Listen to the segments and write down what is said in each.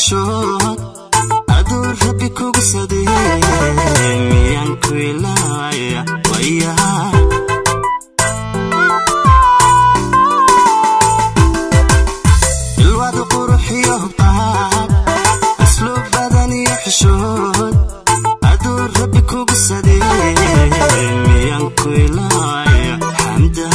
Xishood aduu Rabbi kugu sadeeye, miyaan ku ilaaya wayaha? Ilwaad quruxiyo hubqaad, asluub badan iyo xishood aduu Rabbi kugu sadeeye, miyaan ku ilaaya xamda?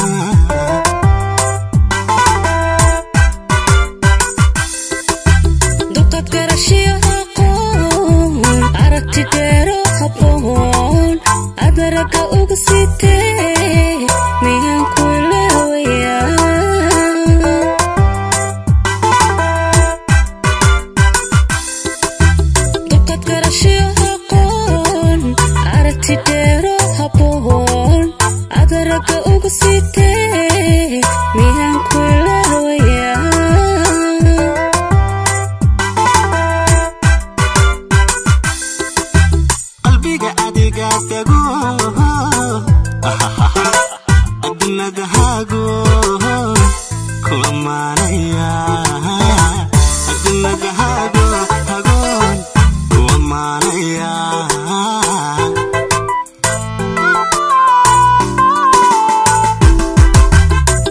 Duqad garashiyo aqoon, aragti dheero haboon adaragga uga sitee, miyaan ku ilaawayaa? Duqad garashiyo aqoon, aragti dheero haboon adaragga uga sitee, miyaan ku ilaawayaa? Qalbiga adiga tago, admadahaago ku amaanaya, admadahaago hagoon ku amaanaya.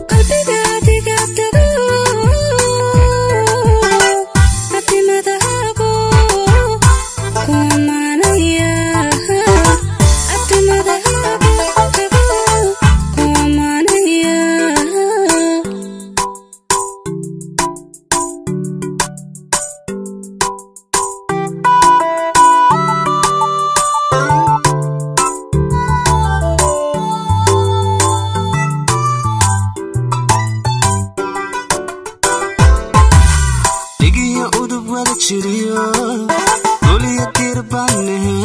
Qalbiga adiga tago, adimadahaago ku amaanaya, adimadahaago tago ku amaanaya. Dhigiyo udub wada jiriyo, uliya diirbanehe,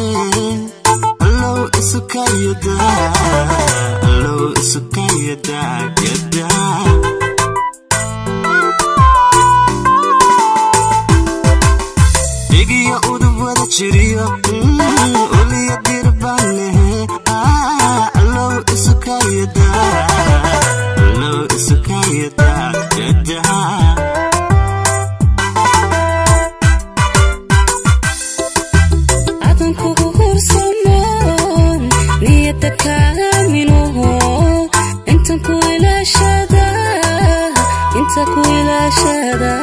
allow isukayada, allow isukayada yada. Dhigiyo udub wada jiriyo, uliya diirbanehe, allow isukayada, allow isukayada yada. Adan kugu hursamoon niyadda kaaminoho, intan ku ilaashada, inta ku ilaashada.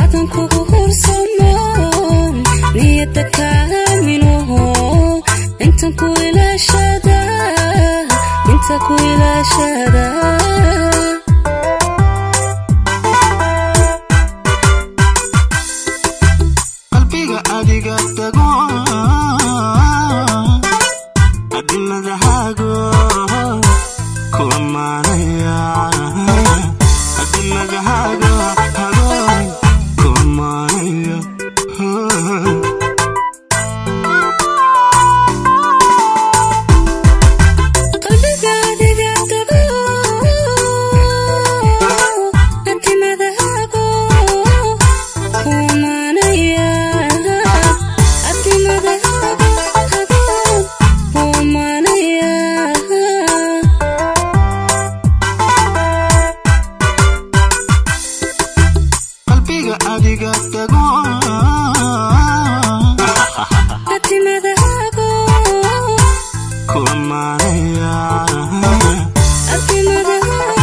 Adan kugu hursamoon niyadda kaaminoho, intan ku ilaashada, inta ku ilaashada. Qalbiga adiga tago, adimadahaago ku amaanaya, adimadahaago hagoon ku amaanaya. Qalbiga adiga tago, adimadahaago ku amaanaya, adimadahaago hagoon ku amaanaya. Qalbiga adiga tago, adimadahaago ku amaanaya, adimadahaago.